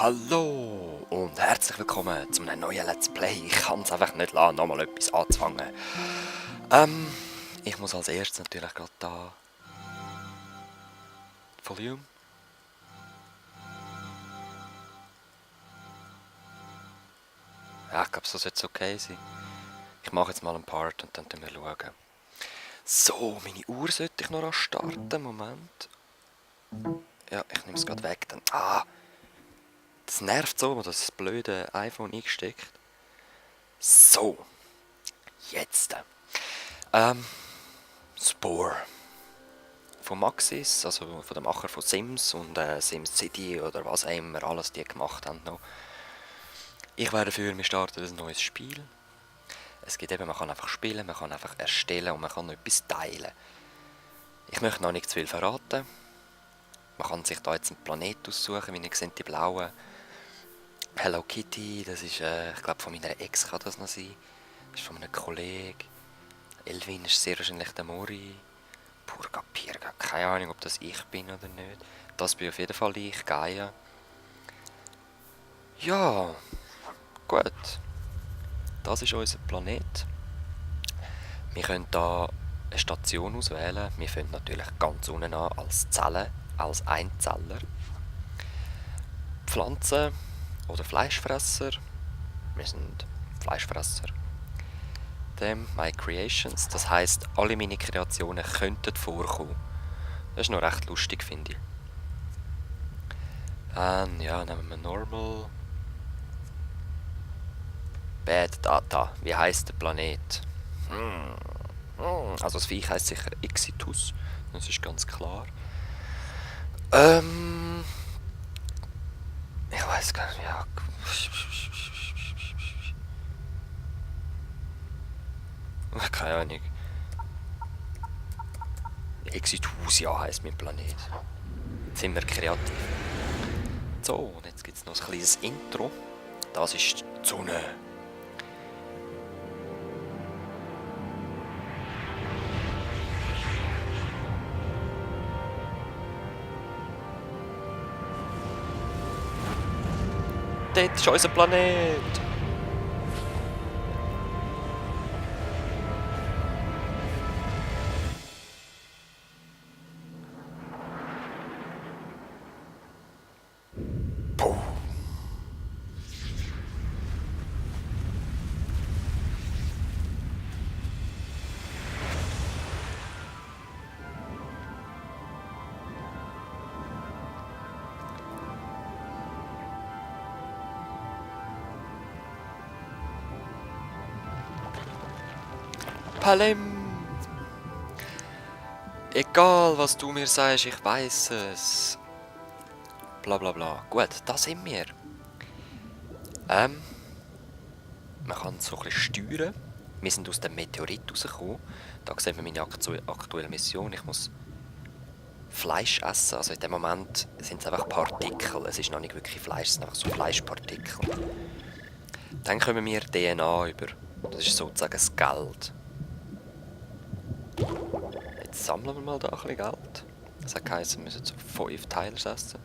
Hallo und herzlich willkommen zu einem neuen Let's Play. Ich kann es einfach nicht lassen, nochmal etwas anzufangen. Ich muss als erstes natürlich gerade da... Volume. Ja, ich glaube, so sollte es okay sein. Ich mache jetzt mal einen Part und dann schauen wir schauen. So, meine Uhr sollte ich noch starten. Moment. Ja, ich nehme es gerade weg. Dann... Das nervt so, das blöde iPhone eingesteckt. So, jetzt. Spore. Von Maxis, also von dem Macher von Sims und Sims City oder was auch immer alles die gemacht haben noch. Ich wäre dafür, wir starten ein neues Spiel. Es geht eben, man kann einfach spielen, man kann einfach erstellen und man kann noch etwas teilen. Ich möchte noch nicht zu viel verraten. Man kann sich da jetzt einen Planet aussuchen, wie ihr seht, die blauen. Hello Kitty, das ist, ich glaube von meiner Ex kann das noch sein. Das ist von einem Kollegen. Elvin ist sehr wahrscheinlich der Mori. Purga Pirga, keine Ahnung, ob das ich bin oder nicht. Das bin auf jeden Fall ich, Gaia. Ja, gut. Das ist unser Planet. Wir können hier eine Station auswählen. Wir fangen natürlich ganz unten an als Zelle, als Einzeller. Pflanzen oder Fleischfresser. Wir sind Fleischfresser. Dann My Creations, das heisst, alle meine Kreationen könnten vorkommen. Das ist noch recht lustig, finde ich. Ja, nehmen wir Normal. Bad Data. Wie heisst der Planet? Also das Viech heisst sicher Exitus. Das ist ganz klar. Ich weiß gar nicht. Ja. Keine Ahnung. Exitusia heisst mein Planet. Jetzt sind wir kreativ. So, und jetzt gibt es noch ein kleines Intro. Das ist die Sonne. Dort ist unser Planet. Puh. Palem. Egal, was du mir sagst, ich weiß es. Bla bla bla. Gut, da sind wir. Man kann so ein bisschen steuern. Wir sind aus dem Meteorit rausgekommen. Da sehen wir meine aktuelle Mission. Ich muss Fleisch essen. Also in dem Moment sind es einfach Partikel. Es ist noch nicht wirklich Fleisch, es sind einfach so Fleischpartikel. Dann kommen wir DNA über. Das ist sozusagen das Geld. Jetzt sammeln wir mal da ein bisschen Geld. Das hat geheißen, wir müssen so 5 Teilers essen.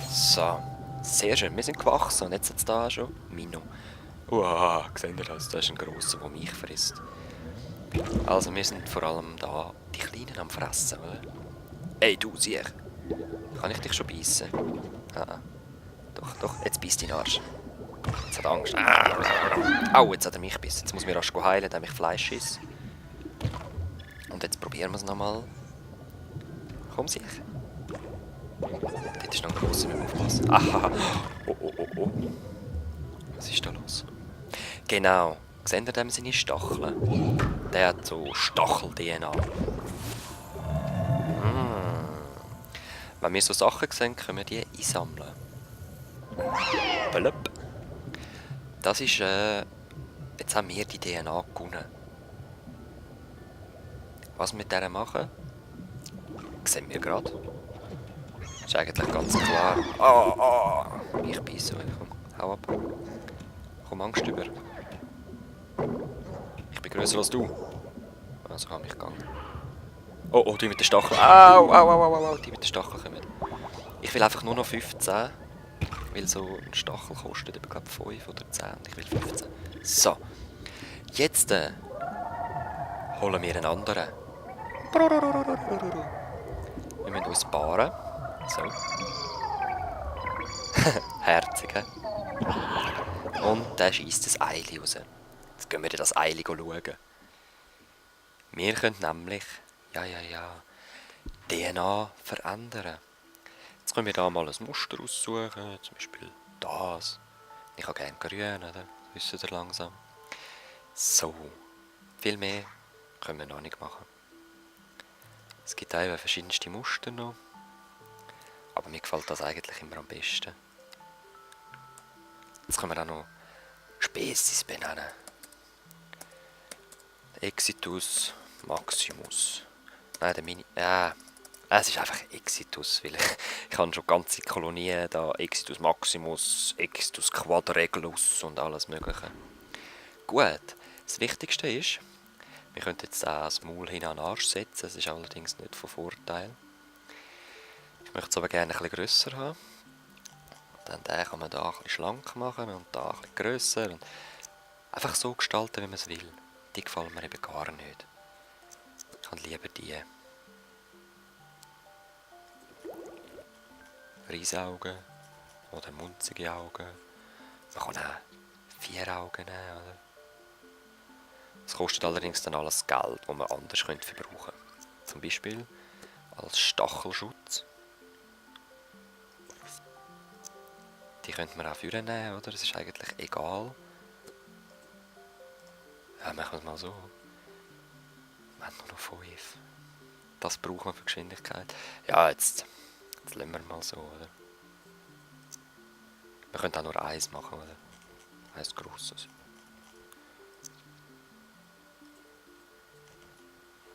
So, sehr schön. Wir sind gewachsen und jetzt hat es da schon Mino. Uah, seht ihr das? Das ist ein grosser, der mich frisst. Also wir sind vor allem da die Kleinen am Fressen, oder? Ey, du Siech! Kann ich dich schon beißen? Doch, doch, jetzt beißt dein Arsch. Jetzt hat er Angst. Au, jetzt hat er mich gebissen. Jetzt muss mir rasch heilen, damit ich Fleisch esse. Und jetzt probieren wir es nochmal. Komm, Siech. Dort ist noch ein grosser, wir müssen aufpassen. Aha! Oh, oh, oh, oh. Was ist da los? Genau. Seht ihr dem seine Stacheln? Der hat so Stachel-DNA. Wenn wir so Sachen sehen, können wir die einsammeln. Blöp. Das ist, jetzt haben wir die DNA gewonnen. Was wir mit der machen, sehen wir gerade. Ist eigentlich ganz klar. Ich beiße euch. Komm, hau ab. Komm, Angst über. Ich bin grösser als du. Also kann mich gegangen. Oh, die mit den Stacheln. Au, die mit den Stacheln kommen. Ich will einfach nur noch 15. Weil so ein Stachel kostet, ich glaube 5 oder 10. Und ich will 15. So. Jetzt holen wir einen anderen. Wir müssen uns paaren. So. Herzig, he? Und der schießt ein Eili raus. Jetzt gehen wir in das Eili schauen. Wir können nämlich, ja, DNA verändern. Jetzt können wir da mal ein Muster aussuchen, zum Beispiel das. Ich habe gerne grün, oder? Wissen ihr langsam. So, viel mehr können wir noch nicht machen. Es gibt auch verschiedenste Muster noch. Aber mir gefällt das eigentlich immer am besten. Jetzt können wir auch noch Spezies benennen. Exitus maximus. Nein, der Mini... es ist einfach Exitus, weil ich habe schon ganze Kolonien da. Exitus maximus, Exitus quadreglus und alles mögliche. Gut, das Wichtigste ist, wir können jetzt auch das Maul hin an den Arsch setzen. Das ist allerdings nicht von Vorteil. Ich möchte es aber gerne ein bisschen grösser haben. Dann den kann man da ein bisschen schlank machen und da ein bisschen grösser. Und einfach so gestalten, wie man es will. Die gefallen mir eben gar nicht. Ich habe lieber die. Riesaugen oder munzige Augen. Man kann auch 4 Augen nehmen, oder? Das kostet allerdings dann alles Geld, das man anders verbrauchen könnte. Zum Beispiel als Stachelschutz. Die könnte man auch vornehmen, oder? Das ist eigentlich egal. Ja, machen wir es mal so. Wir haben nur noch 5. Das braucht man für Geschwindigkeit. Ja, jetzt lassen wir mal so, oder? Wir können auch nur eins machen, oder? Eins grosses.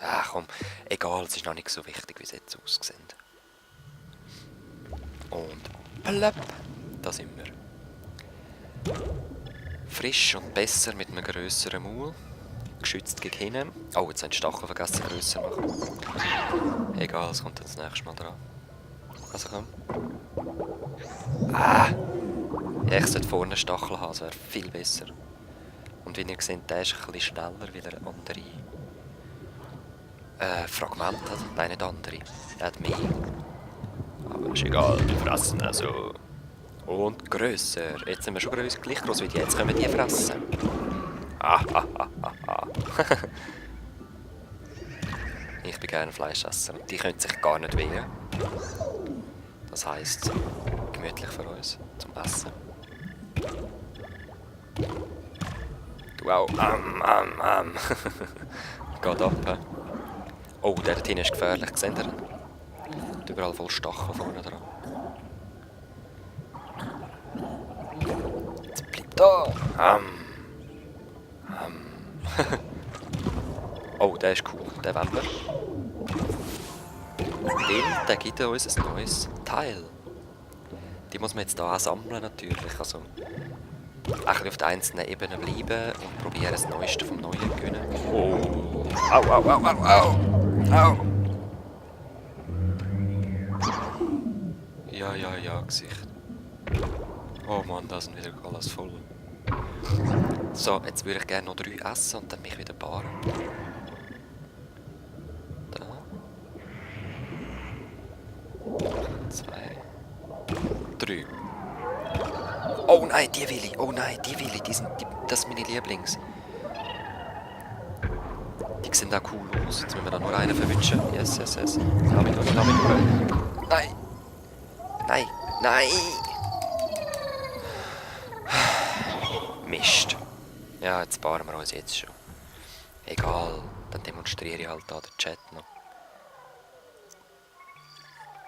Ach komm, egal, es ist noch nicht so wichtig, wie es jetzt aussieht. Und plöpp, da sind wir. Frisch und besser mit einem grösseren Maul. Geschützt gegen hinten. Oh, jetzt haben die Stacheln vergessen grösser machen. Egal, es kommt dann das nächste Mal dran. Also komm. Ja, ich sollte vorne einen Stachel haben, das wäre viel besser. Und wie ihr seht, der ist ein bisschen schneller, weil er andere Fragmente hat. Nein, nicht andere. Er hat mehr. Aber ist egal, wir fressen also. Und grösser. Jetzt sind wir schon gleich gross wie die. Jetzt können wir die fressen. Ich bin gerne Fleischesser und die können sich gar nicht wehren. Das heisst, gemütlich für uns zum Essen. Du auch. Geht ab. He? Oh, der dort hinten ist gefährlich. Seht ihr? Und überall voll Stacheln vorne dran. Jetzt bleib da. Oh, der ist cool. Den wollen wir. Weil der gibt uns ein neues Teil. Die muss man jetzt hier auch sammeln natürlich. Also ein bisschen auf der einzelnen Ebene bleiben und probieren das Neueste vom Neuen zu gewinnen. Oh! Au! Ja, Gesicht. Oh Mann, da sind wieder alles voll. So, jetzt würde ich gerne noch 3 essen und dann mich wieder paaren. Da. 2. 3. Oh nein, die will ich. Das sind meine Lieblings. Die sehen auch cool aus. Jetzt müssen wir da nur einen verwünschen. Yes. Lass mich durch. Nein! Mist. Ja, jetzt paaren wir uns jetzt schon. Egal, dann demonstriere ich halt da den Chat noch.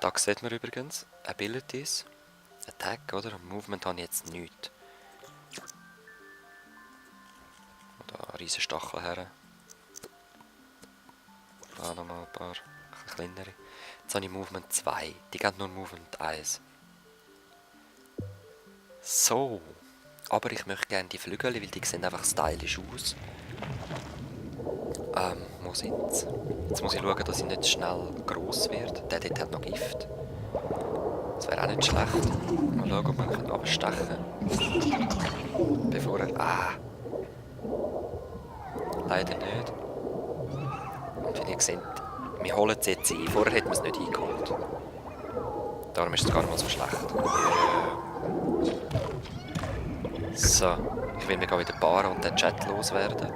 Da sieht man übrigens Abilities. Attack, oder? Movement habe ich jetzt nichts. Da riesen Stachel her. Da nochmal ein paar kleinere. Jetzt habe ich Movement 2. Die geben nur Movement 1. So. Aber ich möchte gerne die Flügel, weil die sehen einfach stylisch aus. Wo sind sie? Jetzt muss ich schauen, dass ich nicht schnell gross wird. Der dort hat noch Gift. Das wäre auch nicht schlecht. Mal schauen, ob wir abstechen können. Bevor er... Ah! Leider nicht. Und wie ihr seht, wir holen es jetzt ein. Vorher hätten wir es nicht eingeholt. Darum ist es gar nicht mal so schlecht. So, ich will mich wieder paaren und den Chat loswerden.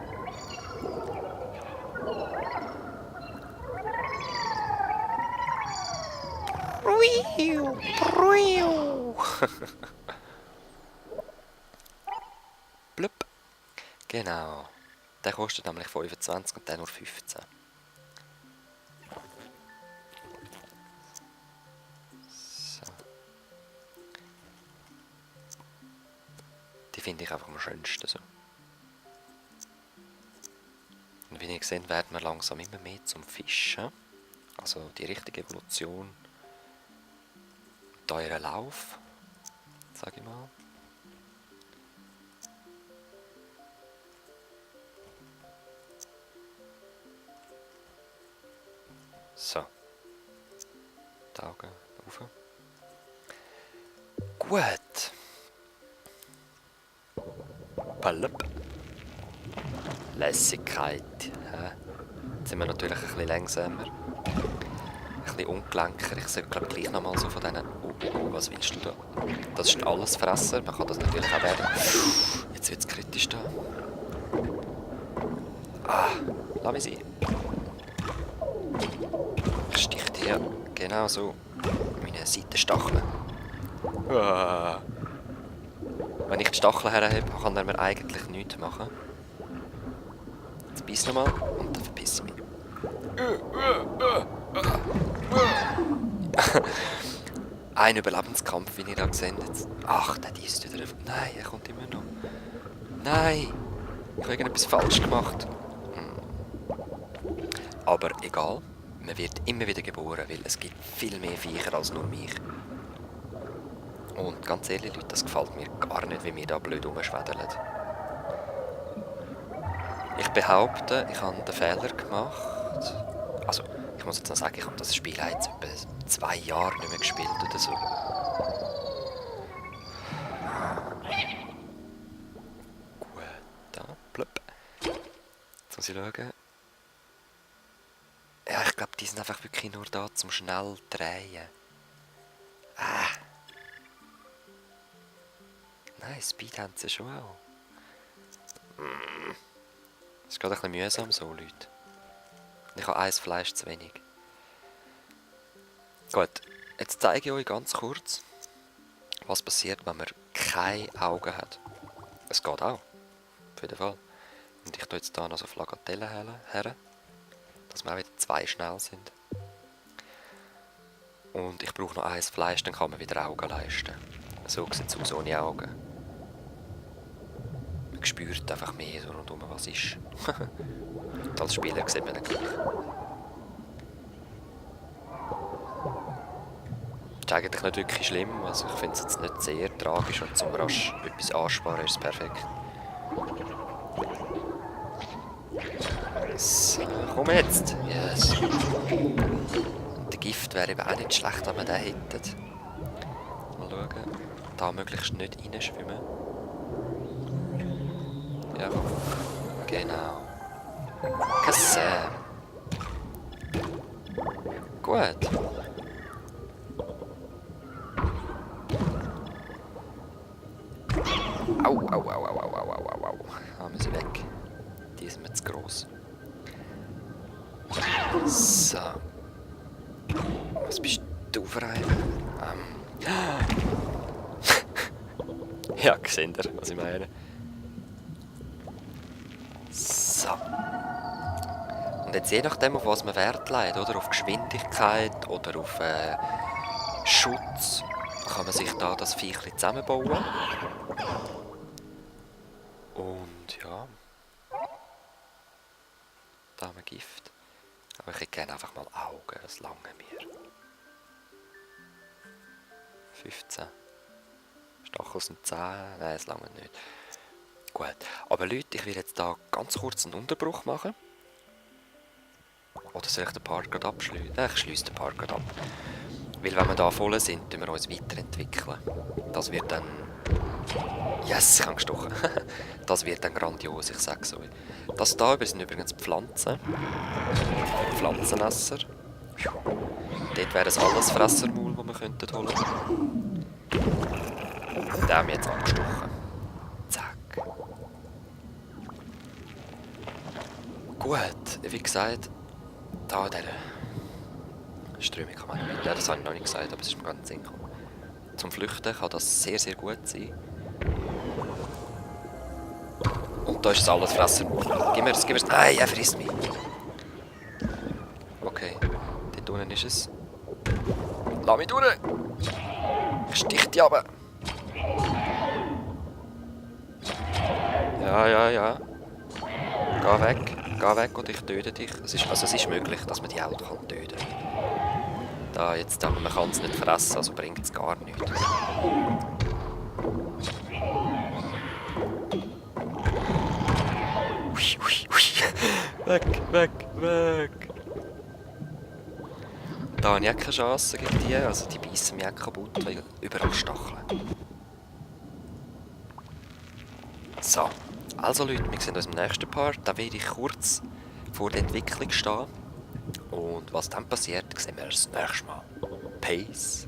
Blub. Genau. Der kostet nämlich 25 und der nur 15. So. Die finde ich einfach am schönsten so. Und wie ihr seht, werden wir langsam immer mehr zum Fischen. Also die richtige Evolution. Euren Lauf, sag ich mal. So. Die Augen rauf. Gut. Palup. Lässigkeit. Ja. Jetzt sind wir natürlich ein bisschen langsamer. Ein bisschen ungelenker. Ich sollte glaube gleich nochmal so von diesen... Oh, was willst du da? Das ist alles Fresser. Man kann das natürlich auch werden. Jetzt wird es kritisch da. Ah, lass mich sein. Ich stiche dir genau so meine Seitenstacheln. Ah. Wenn ich die Stacheln herhebe, kann er mir eigentlich nichts machen. Jetzt beiß nochmal und dann verpiss ich mich. Ein Überlebenskampf, wie ich da gesehen habe. Ach, der ist wieder... Nein, er kommt immer noch. Nein! Ich habe irgendetwas falsch gemacht. Aber egal. Man wird immer wieder geboren, weil es gibt viel mehr Viecher als nur mich. Und ganz ehrlich, Leute, das gefällt mir gar nicht, wie wir da blöd rumschwädeln. Ich behaupte, ich habe den Fehler gemacht. Also, ich muss jetzt noch sagen, ich habe das Spiel jetzt etwa 2 Jahre nicht mehr gespielt oder so. Gut, da, blöpp. Jetzt muss ich schauen. Ja, ich glaube, die sind einfach wirklich nur da zum schnell drehen. Ah. Nein, Speed haben sie schon auch. Das ist gerade ein bisschen mühsam so, Leute. Ich habe 1 Fleisch zu wenig. Gut, jetzt zeige ich euch ganz kurz, was passiert, wenn man keine Augen hat. Es geht auch, auf jeden Fall. Und ich tue jetzt hier noch so Flagatellen her, dass wir auch wieder 2 schnell sind. Und ich brauche noch 1 Fleisch, dann kann man wieder Augen leisten. So sieht es aus ohne Augen. Man spürt einfach mehr so rundum, was ist. Und als Spieler sieht man dann gleich. Das ist eigentlich nicht wirklich schlimm, also ich finde es jetzt nicht sehr tragisch und zum rasch etwas ansparen ist es perfekt. So, komm jetzt! Yes! Und der Gift wäre eben auch nicht schlecht, wenn wir den hätten. Mal schauen. Da möglichst nicht reinschwimmen. Ja, genau. Kasse! Gut. Au, au, au, au, au, au, au, au. Haben wir sie weg. Die sind mir zu gross. So. Was bist du für einer? Ja, seht ihr, was ich meine? So. Und jetzt je nachdem, auf was man Wert legt, oder auf Geschwindigkeit oder auf Schutz, kann man sich da das Viechchen zusammenbauen. Und ja. Da haben wir Gift. Aber ich hätte gerne einfach mal Augen, das lange mir. 15. Stachel sind 10, nein, das lange nicht. Gut, aber Leute, ich will jetzt da ganz kurz einen Unterbruch machen. Oder soll ich den Part gerade abschließen? Ich schließe den Part gerade ab. Weil wenn wir da voll sind, tun wir uns weiterentwickeln. Das wird dann... Yes, ich habe gestochen. Das wird dann grandios, ich sag's euch. Das hier sind übrigens Pflanzen. Pflanzenesser. Dort wäre ein Allesfressermaul, das wir könnten holen. Den haben wir jetzt abgestochen. Zack. Gut, wie gesagt, da in dieser Strömung kann man nicht. Ja, das habe ich noch nicht gesagt, aber es ist mir ganz Sinn gekommen. Zum Flüchten kann das sehr, sehr gut sein. Und da ist das Allesfressermaul. Gib mir es. Nein, er frisst mich. Okay, dort unten ist es. Lass mich durch! Ich stich dich runter! Ja. Geh weg und ich töte dich. Es ist möglich, dass man die Auto töten kann. Da jetzt, aber man kann es nicht fressen, also bringt es gar nichts. Weg! Da habe ich keine Chance gegen die, also die beißen mich auch kaputt, weil überall Stacheln. So, also Leute, wir sehen uns im nächsten Part. Da werde ich kurz vor der Entwicklung stehen. Und was dann passiert, sehen wir das nächste Mal. Peace.